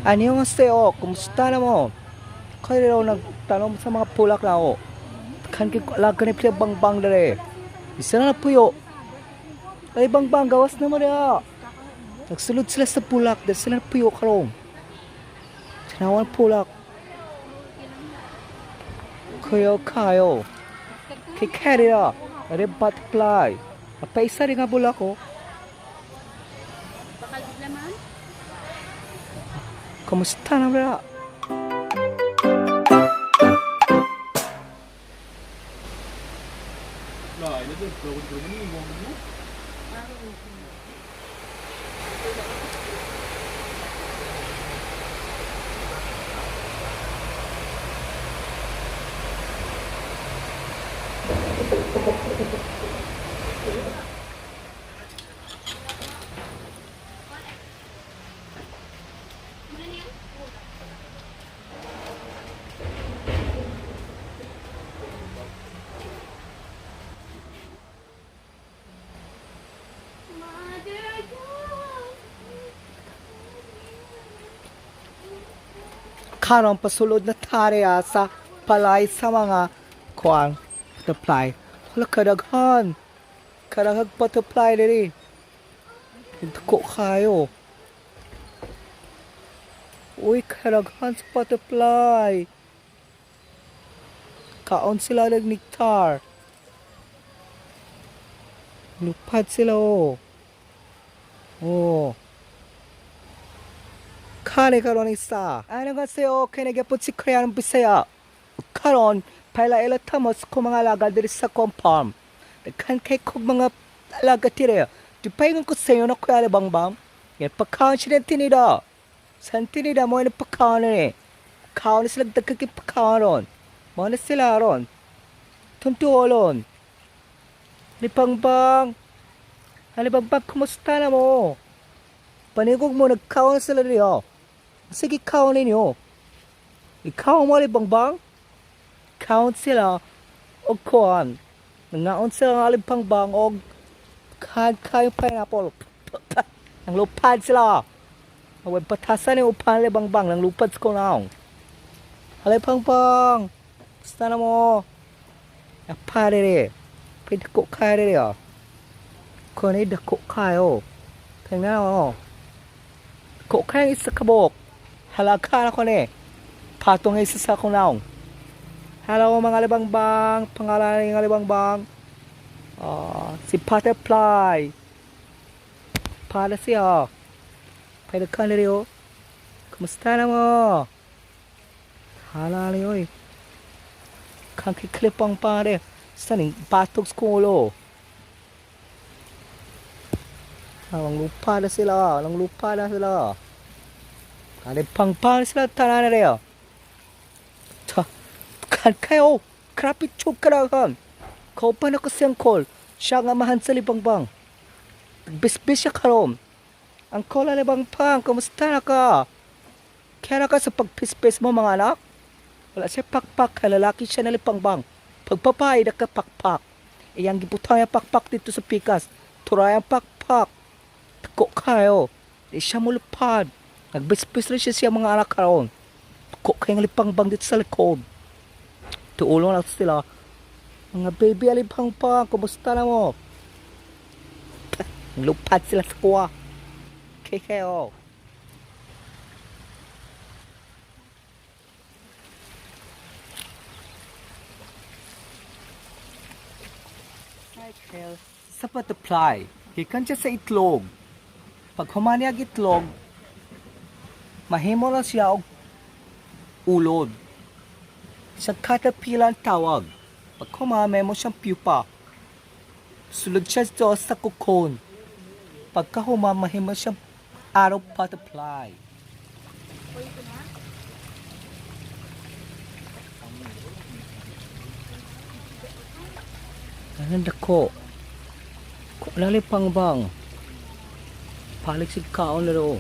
Annyeonghaseyo, kumusta na mo? Kaya raw nagtanong sa mga pulak na ako. Kan kay alaga ni Pia Bangbang dere. Isa na puyo. Ay Bangbang, gawas na mo niya. Nagsulod sila sa pulak, dahil sila puyo karon. Tinawan pulak. Kayo kayo. Kay Kerry are butterfly. Apaisa rin nga bulak ko. Bakal laman? Kumusta na ba? Mother God! Karon pasulod na tariya sa palay sa mga kuang butterfly. Wala kadaghan. Kadaghag butterfly diri. Dako kayo. Uy, kadaghan sa butterfly. Kaon sila ng nectar. Lupad sila oh. Oh. Kare karon isa. Annyeonghaseyo, kaya nagyapot si Korean Bisaya. Karon, paila ila tamos ko mga alaga diri sa compound. Daghan kay kog mga alaga tire. Dupayngon ko sa iyo na kuya bangbang. Yan pagkaon siya ng tinida. Sa tinida mo yung pagkaon na eh. Kaon na sila dagkag yung pagkaon ron. Mo na sila ron. Tuntuolon. Ni Bangbang. Ali Bangbang, kumusta na mo? Panigog mo, nagkaon na sila niyo. Sige, kaon ninyo. Ikaw mo, Ali Bangbang? Kaon sila og kuan. Nangaon sila ng Ali Bangbang og kan kayo pineapple. Nang lupad sila. Away patasan yung upan Ali Bangbang. Nang lupad sa kunaong. Ali Bangbang. Basta na mo. Aparere. Pwede ko kaya rin ah. Kung dako kayo. Tingnan mo. Ko kaya isa kabok. Halaka na ko ni. Patong isa sa kunaong. Hello mga libangbang. Pangalan ng libangbang. Ah, si Butterfly. Para siya. Pwede ka na rin. Kumusta na mo? Hala ni oy. Kang kiklipang pare. Sa ning patog sa kulo. Ang lupa na sila. Ang lupa na sila. Kalipang pare sila tanan na rin. Ta, kan kayo. Krapi chukarahan. Kaupan ako siyang call. Siya nga mahan sa libangbang. Bisbis siya karon. Ang call libangpang, kumusta na ka? Kaya na ka sa pagpispis mo mga anak? Wala siya pakpak, lalaki siya na lipangbang. Pagpapay, nakapakpak. Iyang gibutang yung pakpak dito sa pikas. Turay ang pakpak. Tako kayo. Di siya mulupad. Nagbisbis rin siya siya mga anak karon. Tako kayong lipangbang dito sa likod. Tuulong lang sila. Mga baby alipangpang, kumusta na mo? Lupad sila sa kuwa. Okay kayo. Cycle sa butterfly. Gikan siya sa itlog. Pag humani ang itlog, mahimo na siya og ulod. Sa caterpillar ang tawag. Pag humami mo siyang pupa. Sulod siya sa cocoon. Pagka humamahimo siyang arrow butterfly. Anong dako? Lali pangbang. Palik sig kaon na ro.